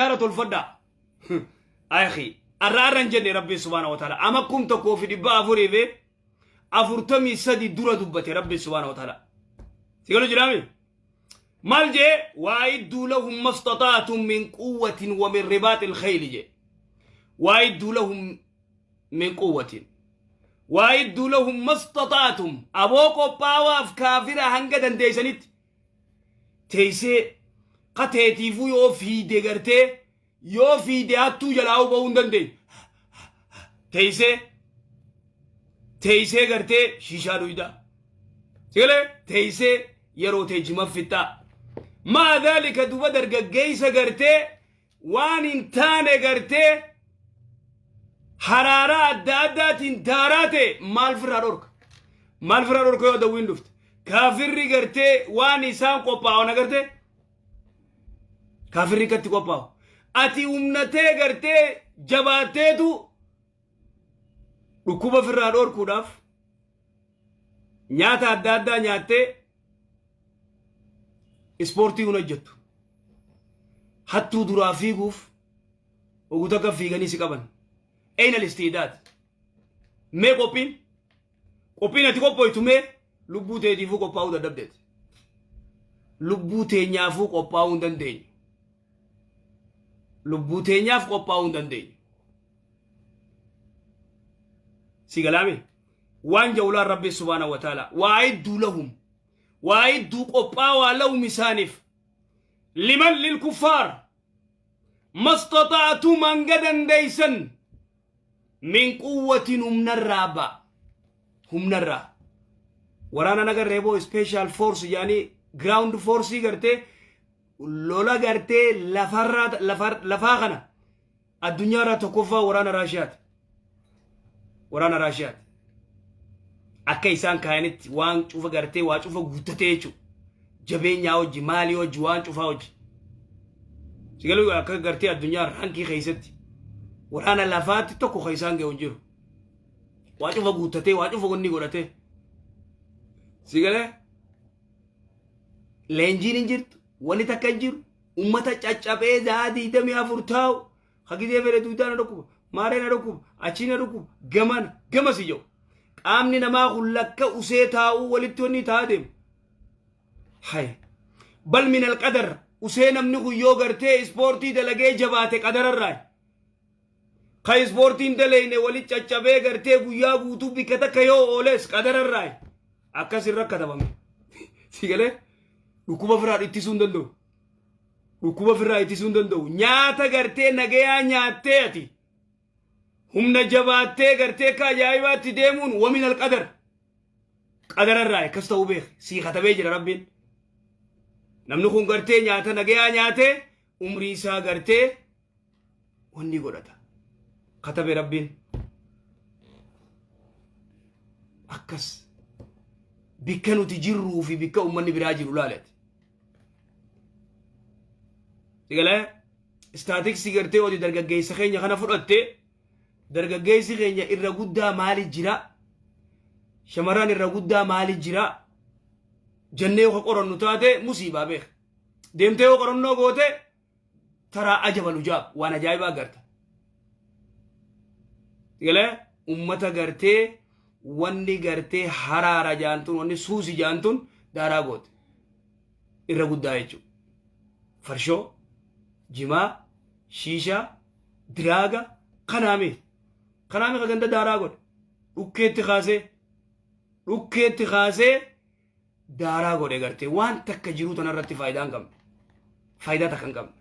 Xiyyaara tolfadhaa. Akhi arra arra hin jenne Rabbiin subhaana wa ta'ala ama 1443 dura dubbate Rabbiin subhaana wa ta'ala. Si galu jiraami? Maal jee waa'idduu lahum mastata'atum min quwwatin wa min ribaaxil khayli jee. Waa'idduu lahum min quwwatin. Waa'idduu lahum mastata'atum aboo qophaawaaf kaafira hanga dandeessanitti. Teessee qateetiifuu yoo fiide gartee yoo fiide hattuu jalaa bahuu hin dandeenye. Teessee teessee gartee shiishaa dhuydaa. Sigalee teessee yeroo tee jima fixxaa. Maa dhaalika duba dargaggeessa gartee waan hin taane gartee haraaraa adda addaatiin daaraa ta'e maal firraa dhorka? Maal firraa dhorka yoo dawwiin dhufte? Kaafirri gartee waan isaan qophaa'an agartee? Kaafirri akkatti qophaa'u. Ati humnatee gartee jabaatteetu dhukkuba firraa dhorkuudhaaf nyaata adda addaa nyaattee ispoortii hin hojjettu. Hattuu duraa fiiguuf ogu takka fiiganii si qaban. Eyna listiidaat. Mee qophiin? Qophiin ati qophooytu mee lubbuu teetiifuu qophaa'uu dadhabdeeti. Lubbuu teenyaafuu qophaa'uu hin dandeenyu. Lubbuu teenyaaf qophaa'uu hin dandeenyu. Si galaame? Waan jawlaan Rabbi subhaanahu wa ta'ala waa hedduu lahum waa hedduu qophaawaa lahum isaaniif liman lilkuffaar mastata'atum hanga dandeeysan min quwwatin humnarraa ba humnarraa waraana nagarree boo special force yaani ground force gartee lola gartee lafarraa lafaa kana addunyaarraa tokkoffaa waraana Raashiyaati. Waraana Raashiyaati. Akka isaan kaayanitti waan cufa gartee waa cufa guuttatee jechuudha. Jabeenyaa hojii maalii hojii waan cufaa hojii. Sigaluu akka gartee addunyaa raankii keessatti waraana lafaatti tokko kan isaan ga'u hin jiru. Waa cufa guuttatee waa cufa wanni godhatee. Sigalee leenjiin hin jirtu wanni takka hin jiru ummata caccabee za'a 24 taa'u hagizee fedhe duudaa na dhukkuba maaree na dhukkuba achii na dhukkuba gamana gama si jedhu qaamni namaa kun lakka usee taa'uu walitti wanni taa'aa deema. Hay bal min alqadar usee namni kun yoo gartee ispoortii dalagee jabaate qadararraa ka ispoortiin daleyne wali caccabee gartee guyyaa guutuu bikka takka yoo ooles qadararraa akkas irra katabame si galee dhukkuba ofirraa ittisuu hin danda'u. Dhukkuba ofirraa ittisuu hin danda'u. Nyaata gartee nagayaa nyaattee ati humna jabaattee gartee akka ajaa'ibaatti deemuun wamin alqadar. Qadararraa akkas ta'uu beek sii katabee jira rabbiin. Namni kun gartee nyaata nagayaa nyaatee umrii isaa gartee wanni godhata. Katabe rabbiin. Akkas bikka nuti jirruu fi bikka uummanni biraa jiru laalati. Sigalee istaatiksii gartee hojii dargaggeessa keenya kana fudhatte dargaggeessi keenya irra guddaa maali jira? Shamarran irra guddaa maali jira? Jennee yoo qorannu taate musiibaa beeka. Deemtee yoo qorannoo goote taraa ajaba lujaab waan ajaa'ibaa agarta. Galee ummata gartee wanni gartee haraara jaantun wanni suusi jaantun daaraa goote irra guddaa jechuudha. Farshoo, jimaa, shiishaa, diraaga kanaame kanaame ka ganda daaraa godhe dhukkeetti kaasee dhukkeetti kaasee daaraa godhe gartee waan takka jiruu tanarratti faayidaa hin qabne. Faayidaa takka hin qabne.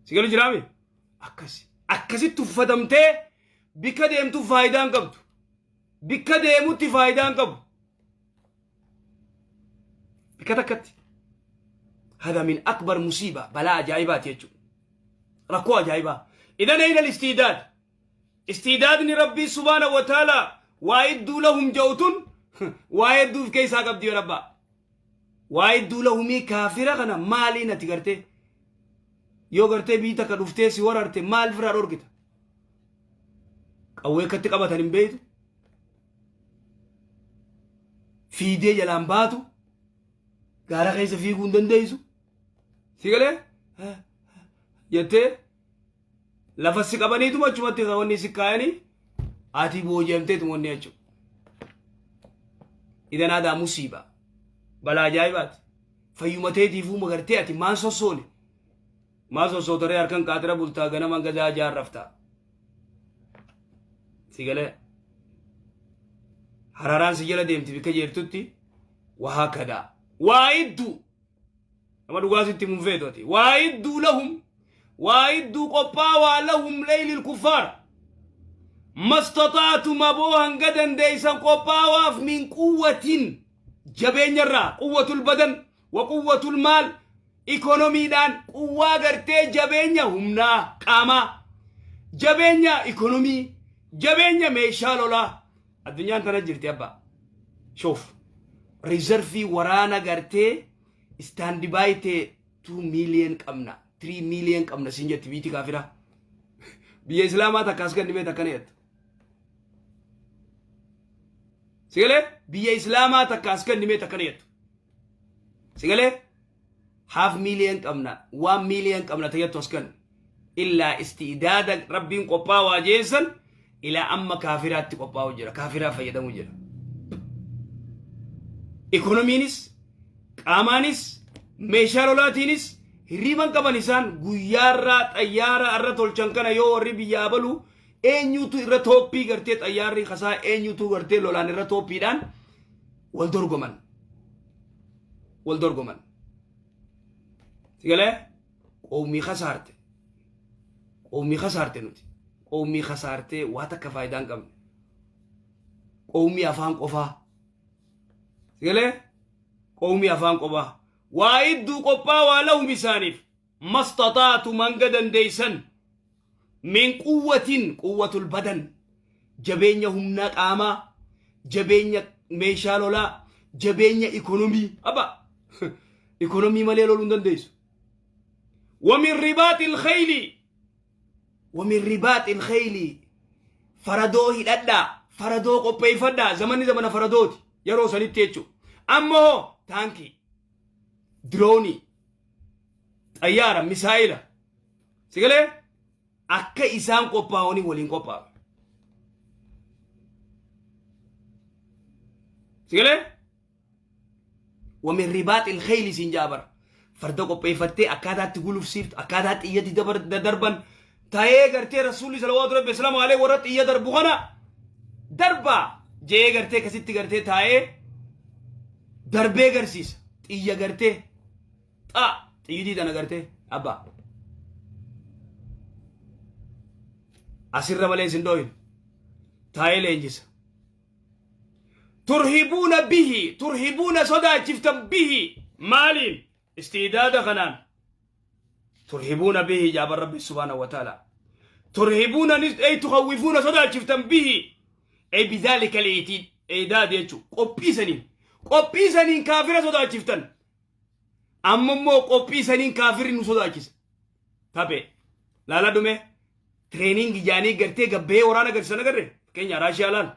Si galu jiraami? Akkasi. Akkasitti tuffatamtee bikka deemtu faayidaa hin qabdu. Bikka deemutti faayidaa hin qabu. Bikka takkatti. Hada min akbar musiiba balaa ajaa'ibaati jechuudha. Rakkoo ajaa'ibaa. Idan ayna listiidaad. Istiidaadni Rabbii subhaana wa ta'ala waa hedduu lahum ja'u tun waa hedduu of keessaa qabdi yoo rabbaa. Waa hedduu lahumii kaafira kana maaliin ati gartee yoo gartee biyyi takka dhuftee si wararte maal firraa dhorkita? Qawwee akkatti qabatan hin beektu. Fiidee jalaan baatu. Gaara keessa fiiguu hin dandeessu. Si galee? Jettee lafa si qabaniituma achumatti wanni si kaayanii ati booji'amteetuma wanni jechuudha. Idan aadaa musiiba. Balaa ajaa'ibaati. Fayyuma teetiifuu magartee ati maan sossoone. Maa sossootaree harkan qaatira bultaa ganama gazaa jaarraftaa. Si galee? Hararaan si jala deemti bikka jeertutti wahaa kadaa. Waa idduu. Nama dhugaa sitti himuun feetu ati. Waa idduu lahum. Waa idduu qophaawaa lahum leeylil kuffaar. Mastataatum aboo hanga dandeeysan qophaawaaf min quwwatin jabeenyarraa quwwatul badan wa quwwatul maal ikonomiidhaan quwwaa gartee jabeenya humnaa qaamaa jabeenya ikonomii jabeenya meeshaa lolaa addunyaan tana jirti abbaa shoof rizarfii waraana gartee istaandibaay ta'e 2 miiliyoon qabna 3 miiliyoon qabna siin jetti biitii kaafiraa biyya islaamaa takka as kennimee takkana jettu sigalee biyya islaamaa takka as kennimee takkana jettu sigalee half million qabna 1 million qabna tayyattu as kennu illaa istiidaada rabbiin qophaawaa jeessan ilaa amma kaafiraatti qophaa'u jira kaafiraa fayyadamu jira ikonomiinis qaamaanis meeshaa lolaatiinis hirriiban qaban isaan guyyaarraa xayyaara irra tolchan kana yoo warri biyyaa balu eenyutu irra tooppii gartee xayyaarri kasaa eenyutu gartee lolaan irra tooppiidhaan wal dorgoman wal dorgoman sigalee qowmii kasaarte qowmii kasaarte nuti qowmii kasaartee waa takka faayidaa hin qabne qowmii afaan qofaa sigalee qowmii afaan qofaa waa idduu qophaawaa lahum isaaniif mastaxaatum hanga dandeeysan min quwwatin quwwatul badan jabeenya humnaa qaamaa jabeenya meeshaa lolaa jabeenya ikonomii abba ikonomii malee loluu hin dandeessu wamin ribaaxil khayli wamin ribaaxil khayli faradoo hidhadhaa faradoo qopheeffadhaa zamanni zamana faradooti yeroo sanitti jechuudha amma hoo taankii diroonii xayyaara misaa'ila sigalee akka isaan qophaa'anii waliin qophaa'u. Sigalee wamin ribaaxil kheyli siin jaabar farda qopheeffattee akkaataatti gulufsiiftu akkaataa xiyyatti dadarban ta'ee gartee rasuulli salawaatu rabbi islaamu alee warra xiyya darbu kana darbaa jee gartee akkasitti gartee taa'ee darbee garsiisa xiyya gartee Xaa xiyyitii tana gartee abbaa. Asirra malee isin dhoohin. Taa'ee leenjisa. Turhibuuna bihi turhibuuna sodaachiftan bihi maaliin istiidaada kanaan turhibuuna bihi jaaban rabbi subhaanahu wa ta'ala. Turhibuuna nis ay tukawwifuuna sodaachiftan bihi ay bidaalika liitiin eedaad jechuun qophii saniin qophii saniin kaafira sodaachiftan. Amma immoo qophii saniin kaafirri nu sodaachisa. Taphee. Laala dhume. Training jaanii gartee gabbee waraana agarsiisan agarre. Fakkeenya Raashiyaa laal.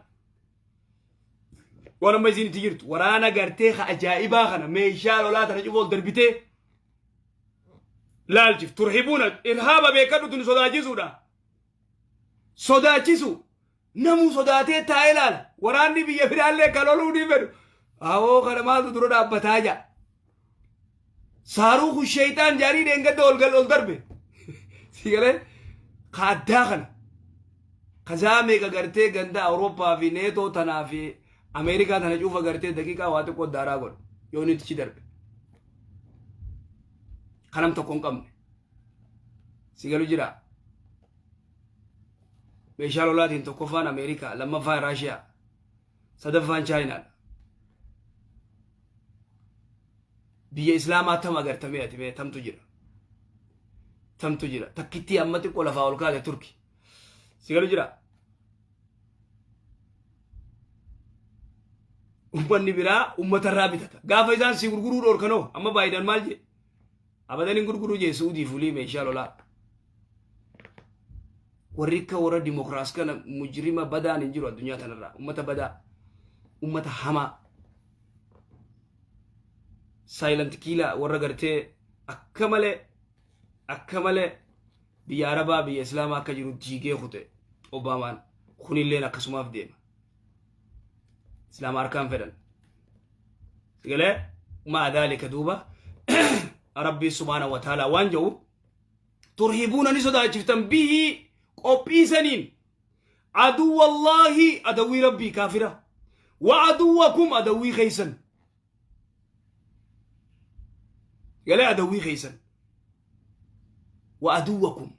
Waan amma isiin itti jirtu waraana gartee ka ajaa'ibaa kana meeshaa lolaa tana cufa ol darbitee laalchif turhibuuna irhaaba beekadhu tun sodaachisuudha. Sodaachisu Namuu sodaatee taa'ee ilaala. Waraanni biyya biraallee kan loluu ni fedhu. Awoo kana maaltu dura dhaabbataa jaa. Saaruu kun sheeyxaan jaarii dheengadda ol gal ol darbe. Si galee ka addaa kana. Kazaa meeqa gartee ganda Awurooppaa fi Neetoo tanaa fi Ameerikaa tana cufa gartee daqiiqaa waa xiqqoo daaraa godha. Yoo inni itti darbe. Kanam tokko hin qabne. Si galu jiraa. Meeshaa lolaatiin tokkoffaan Ameerikaa, lammaffaan Raashiyaa, sadaffaan Chaayinaadha. Biyya Islaamaa tam agartamee ati mee tamtu jira. Tamtu jira. Takkittii amma xiqqoo lafaa ol kaate Turki. Si galu jira. Ummanni biraa uummatarraa bitata. Gaafa isaan si gurguruu dhoorkanoo amma Baayidaan maal jedhe? Abadan hin gurguruu jee Su'uudii fulii meeshaa lolaa. Warri akka warra dimokiraas kana mujrima badaan hin jiru addunyaa tanarraa. Ummata badaa. Ummata hamaa. Silent killer warra gartee akka malee akka malee biyya Arabaa, biyya Islaamaa akka jiru diigee kute Obaamaan. Kunilleen akkasumaaf deema. Islaama harkaan fedhan. Sigalee maa dhaalika duuba Rabbii subhaana wa ta'ala waan jedhu turhibuuna ni sodaachiftan bihii qophii saniin aduwwallaahi, adawwii Rabbii kaafira, wa aduwwakum, adawwii keessan galee adawwii keessan, wa aduwwakum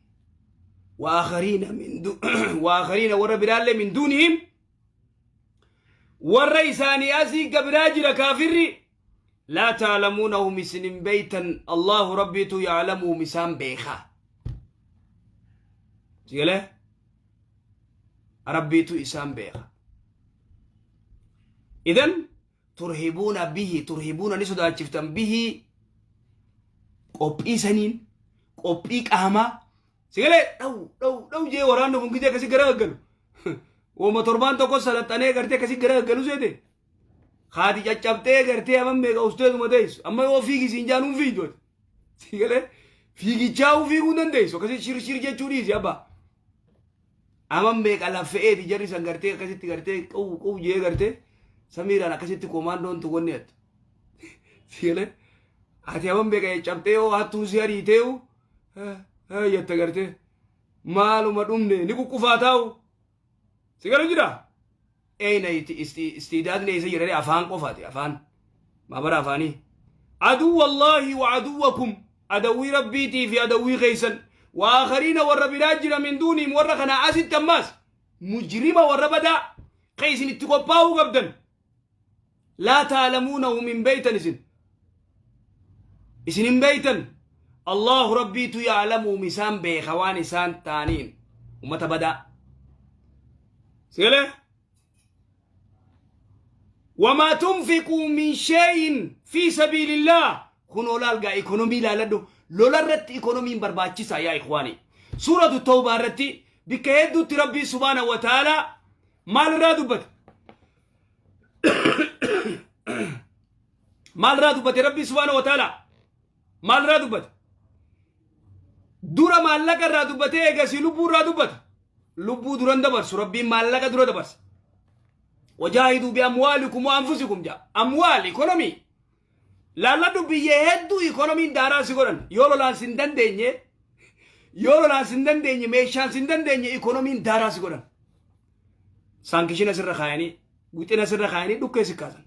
wa akhariina min wa akhariina, warra biraallee, min duunihim, warra isaanii asii gabiraa jira kaafirri, laa taalamuunahum, isin hin beeytan, Allahu Rabbiitu yaclamuhum, isaan beeka. Sigalee Rabbiitu isaan beeka. Idan turhibuuna bihi, turhibuuna ni sodaachiftan, bihi qophii saniin, qophii qaamaa. Sigalee dhaw dhaw dhaw jee waraanni kun gizee akkasii gara gaggalu woma torbaan tokko salaxanee gartee akkasii gara gaggalu seete haati caccabtee gartee amma meeqa usteetuma teessu. Amma yoo fiigi siin jaanuun fiigdu ati. Sigalee fiigichaa fiiguu hin dandeessu, akkasii shir shir jechuu dhiisi abbaa. Amma meeqa laffe'eeti jarri san gartee akkasitti gartee qawu qawu jee gartee samiiraan akkasitti koomaandoon tuqonni ati. Sigalee ati amma meeqa caccabtee yoo hattuun si ariiteewu jette gartee maaluma dhumne ni kukkufaa taa'u. Sigalee jira. Eeyna istiidaadni eessa jira? Afaan qofaati, afaan maabara afaanii. Aduwwallaahi wa aduwwakum, adawwii Rabbiitii fi adawwii keessan, wa aakhariina, warra biraa jira, min duunihim, warra kanaa asitti ammaas mujrima, warra badaa ka isin itti qophaa'uu qabdan, laa taalamuunahum, hin beeytan isin, isin hin beeytan, Allahu Rabbiitu ya'lamuhum, isaan beeka waan isaan ta'aniin ummata badaa. Sigalee wamaa tunfiquu min shay'in fi sabiilillah. Kun olaalgaa ikonomii ilaaladhu. Lola irratti ikonomiin barbaachisaa yaa ikhwaani. Suuratu Tawbaa irratti bikka hedduutti Rabbii subhaanahu wa ta'aalaa maal irraa dubbate? Maal irraa dubbate Rabbii subhaanahu wa ta'aalaa? Maal irraa dubbate? Dura maallaqa irraa dubbatee eegasii lubbuu irraa dubbata. Lubbuu duran dabarsu, Rabbiin maallaqa dura dabarsa. Wajaahiduu bi amwaalikum wa anfusikum jaa. Amwaal ikonomii. Laalladhu, biyya hedduu ikonomiin daaraa si godhan. Yoo lolaan sin dandeenye, yoo lolaan sin dandeenye, meeshaan sin dandeenye, ikonomiin daaraa si godhan. Sanction sirra kaayanii, wixina sirra kaayanii dhukkee si kaasan.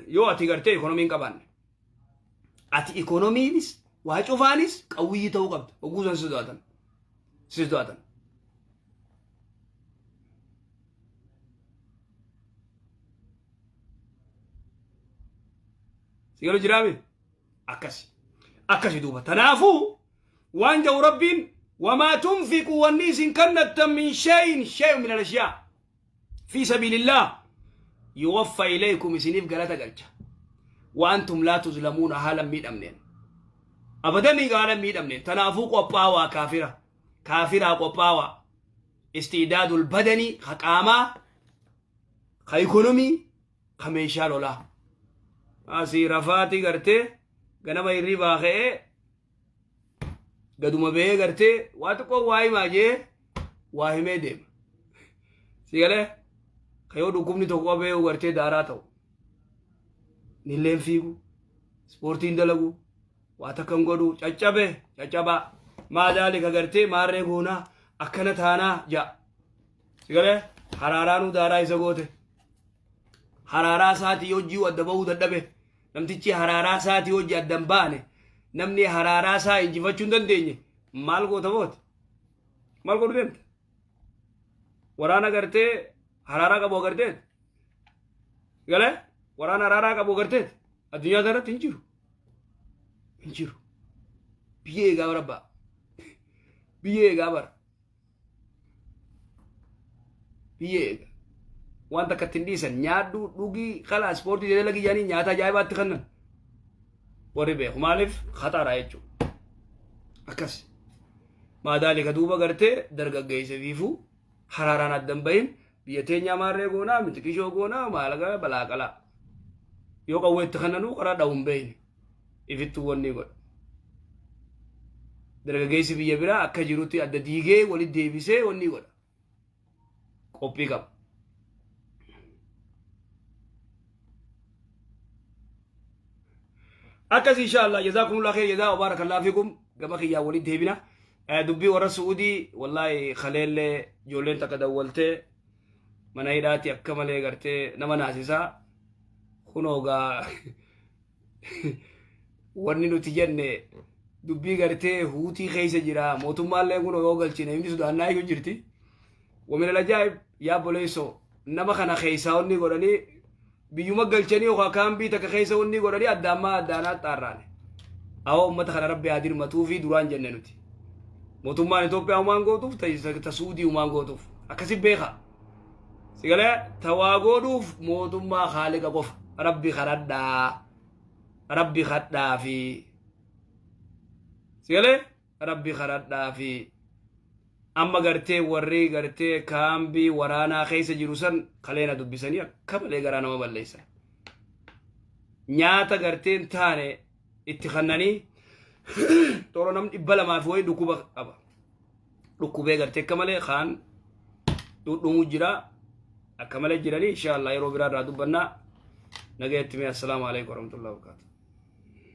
Yoo ati gartee ikonomiin qabaanne. Ati ikonomiinis waa cufaanis qawwiyyii ta'uu qabda. Oguu san si sodaatan. Si sodaatan. Si galu jiraame? Akkasi. Akkasi duuba. Tanaafuu waan jedhu Rabbiin, wamaa tunfiqu, wanni isin kannattan, min shay'in, shay'un min al-ashyaa, fi sabiilillah, yuwaffa ilaykum, isiniif galata galcha, wa antum laa tuzlamuuna, haala hin miidhamneen, abadanii haala hin miidhamneen. Tanaafuu qophaawaa, kaafira kaafiraa qophaawaa, istiidaadul badanii ka qaamaa, ka ikonomii, ka meeshaa lolaa. Asii rafaati gartee ganama hirribaa ka'ee gaduma bahee gartee waa xiqqoo waa himaa jee waa himee deema. Si galee ka yoo dhukkubni tokko qabee gartee daaraa ta'u nilleen fiigu, ispoortiin dalagu, waa takka hin godhu, caccabe caccabaa maadaalika gartee maarree goonaa akkana taanaa ja'a. Si galee haraaraanuu daaraa isa goote. Haraaraa isaatii hojii adda bahuu dadhabe. Namtichi haraaraa isaatii hojii adda hin baane, namni haraaraa isaa injifachuu hin dandeenye maal goota booti? Maal godhu deemta? Waraana gartee haraaraa qabu agarteet? Galee waraana haraaraa qabu agarteet? Addunyaa kanarratti hin jiru. Hin jiru. Biyya eegaa bara abbaa. Biyya eegaa bara. Biyya eega. Waan takka ittiin dhiisan, nyaadhu, dhugii, kalaa ispoortii jedhee lagi jaanii nyaata ajaa'ibaatti kennan. Warri beeku maaliif khaxaraa jechuudha. Akkas. Maadaalika duuba gartee dargaggeessa fiifuu haraaraan addan bahin, biyya teenyaa maarree goonaa, mitiqishoo goonaa, maalaga balaaqalaa. Yoo qawwee itti kennanuu karaa dha'u hin beekne. Ifittuu wanni godha. Dargaggeessi biyya biraa akka jirutti adda diigee walitti deebisee wanni godha. Qophii qaba. Akkas insha Allah jazaakumullah khair jazaa wa barakallahu fikum gama kiyyaa walitti deebina. Dubbii warra Su'uudii wallaahi kaleellee ijoolleen takka dawwaltee mana hidhaatti akka malee gartee nama naasisaa kunoo gaa wanni nuti jenne dubbii gartee huutii keessa jira mootummaallee kunoo yoo galchine inni sodaannaa eegu jirti. Wamin alajaa'ib yaa boleessoo nama kana keessaa wanni godhanii biyyuma galchanii yookaan kaambii takka keessa wanni godhanii addaammaa addaanaa xaarraane. Awoo uummata kana rabbi haa dirmatuu fi duraan jenne nuti. Mootummaan Itoophiyaa humaan gootuuf ta Suudii humaan gootuuf akkasi beeka. Sigalee tawaa godhuuf mootummaa haaliqa qofa rabbi kadhadhaa rabbi kadhaa fi sigalee rabbi kadhadhaa fi amma gartee warri gartee kaambii waraanaa keessa jiru san kaleena dubbisanii akka malee garaa nama balleessan. Nyaata gartee hin taane itti kannanii toora namni 200 fi wayii dhukkuba qaba. Dhukkubee gartee akka malee kaan dhudhumuu jira akka malee jiranii insha Allah yeroo biraa irraa dubbannaa nagayatti mee assalaamu alaikum warahmatullahi wabarakatuh.